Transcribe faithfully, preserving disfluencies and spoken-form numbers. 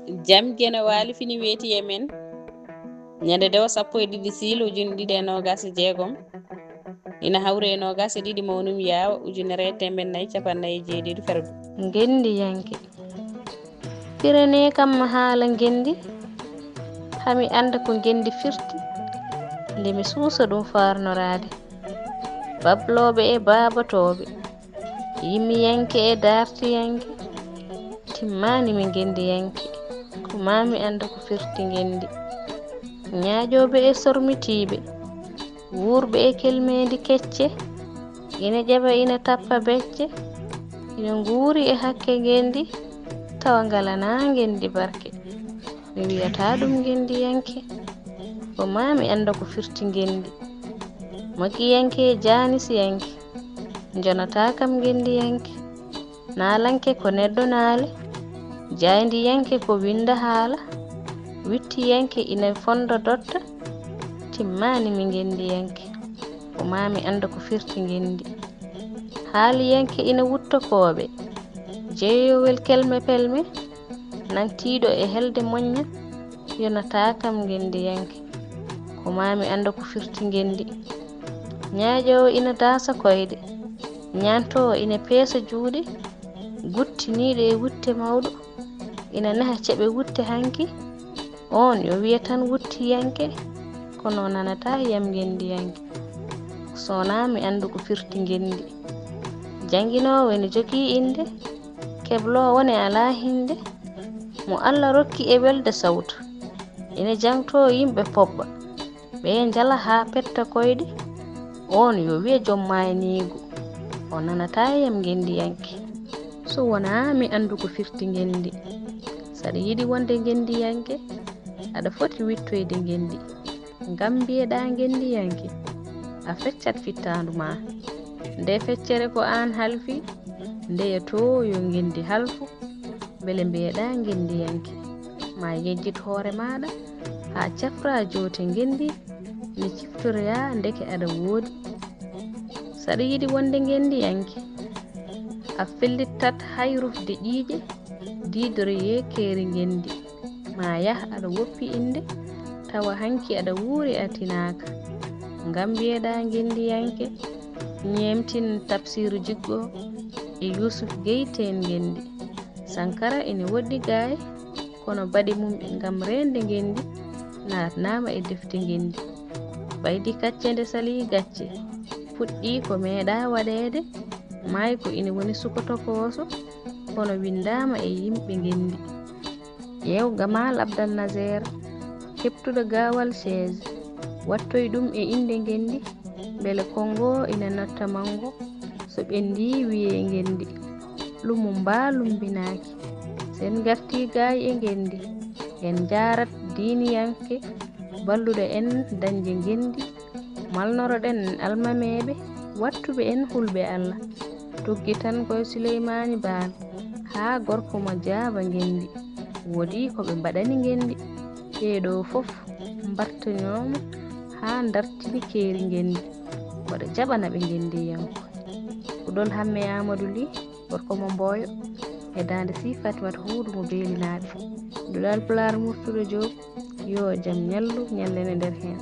Jam geno waali fini weeti e men. Ñande dewo sappo e ɗiɗi siilo ujunɗiɗi e noogas e jeegom. Ina hawri e noogas e ɗiɗi mawnum yaawa ujunere e teemen nayi capannayi e jeeɗiɗi fergo. Ngendiyanke. Pirane kam haala ngendi, hami annda ko ngendi firti, nde mi suusa ɗum faarnoraade. Bablooɓe e baabatooɓe, yimmiyanke e daartiyanke, timmaani mi ngendiyanke, ko maa mi annda ko firti ngendi. Ñaajooɓe e sormitiiɓe, wuurɓe e kelmeendi kecce, ina ƴeɓa ina tappa becce, ina nguuri e hakke ngendi, tawa ngalanaa ngendi barke. Mi wiyataa ɗum ngendiyanke, ko maa mi annda ko firti ngendi. Makiyanke e jaanisiyanke, njonataa kam ngendiyanke. Naalanke ko neɗɗo naale, jaayndiyanke ko winnda haala, wittiyanke ina fonnda dotta, timmaani mi ngendiyanke, ko maa mi annda ko firti ngendi. Haaliyanke ina wutta kooɓe, jeeyowel kelme pelme, nangtiiɗo e helde moƴƴa, yonataa kam ngendiyanke, ko maa mi annda ko firti ngendi. Ñaaƴoowo ina daasa koyɗe, ñaantoowo ina peesa juuɗe, guttiniiɗo e wutte mawɗo, ina neha ceɓe wutte hanki, oon yo wiya tan wuttiyanke, kono o nanataa yam ngendiyanke. So wonaa mi anndu ko firti ngendi. Jannginoowo ina jogii innde, kebloowo ne alaa hinnde, mo Alla rokki e welde sawtu, ina jaŋtoo yimɓe poɓɓa. Ɓe njala haa petta koyɗe, oon yo wiya joom maayniigu, o nanataa yam ngendiyanke. So wonaa mi anndu ko firti ngendi. Saɗa yiɗi wonde ngendiyanke, aɗa foti wittoyde ngendi. Ngam mbiyeɗaa ngendiyanke, a feccat fittaandu maa. Nde feccere ko aan halfi, ndeya too yo ngendi halfu, mbele mbiyeɗaa ngendiyanke. Ma yejjit hoore maaɗa, haa cafraa joote ngendi, ne ciftoroyaa ndeke aɗa woodi. Saɗa yiɗi wonde ngendiyanke, a fellittat hay rufde ƴiiƴe, diidoroyee keeri ngendi. Ma yah aɗa woppi innde, tawa hanki aɗa wuuri a tinaaka. Ngam mbiyeɗaa ngendiyanke, ñeemtin Tafsiiru Jiggo e Yuusuf Gey teen ngendi. Sankara ina woɗɗi gaay, kono baɗe mum ngam reende ngendi naatnaama e defte ngendi. Baydi kacce nde salii gacce, fuɗɗii ko meeɗaa waɗeede, maay ko ina woni suko tokooso, kono winndaama e yimɓe ngendi. Ƴeew Gamal Abdal Naseer, keɓtuɗo gaawal chaise, wattoy ɗum e innde ngendi, mbele konngo ina natta manngo, so ɓenndii wiyee ngendi. Lummum mbaa lummbinaaki, so en ngartii gaay e ngendi, en njaarat diiniyanke balluɗo en dañde ngendi, malnoroɗen almameeɓe, wattuɓe en hulɓe Alla. Tuggi tan koye Suleymaani Baal, haa gorko mo jaaba ngendi. Woodii ko ɓe mbaɗani ngendi. Ɓee ɗoo fof mbartinooma haa ndartini keeri ngendi. Mboɗo jaɓana ɓe ngendiyankoy. Kuɗol Hammee Aamadu Lih, gorko mo Mbooyo, e daande Sii Fatimata Huudu mo Beelinaaɓe. Duɗal Pulaar Murtuɗo Joob, yoo jam ñallu ñallen e nder heen.